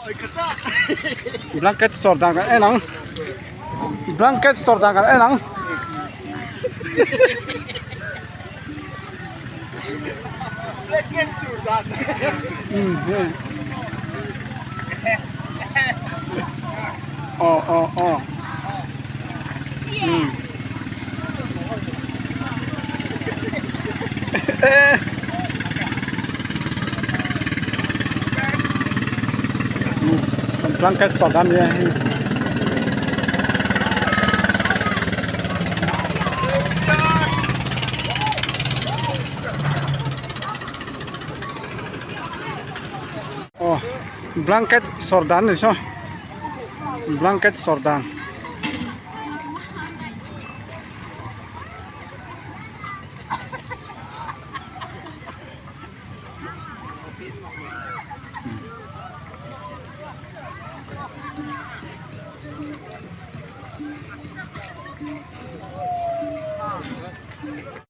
Blanket sawr dan kan en ang blanket sawr dan kan en ang. Aw aw aw umm blanket sawr dan a nia hei. Aw blanket sawr dan ni saw blanket sawr dan.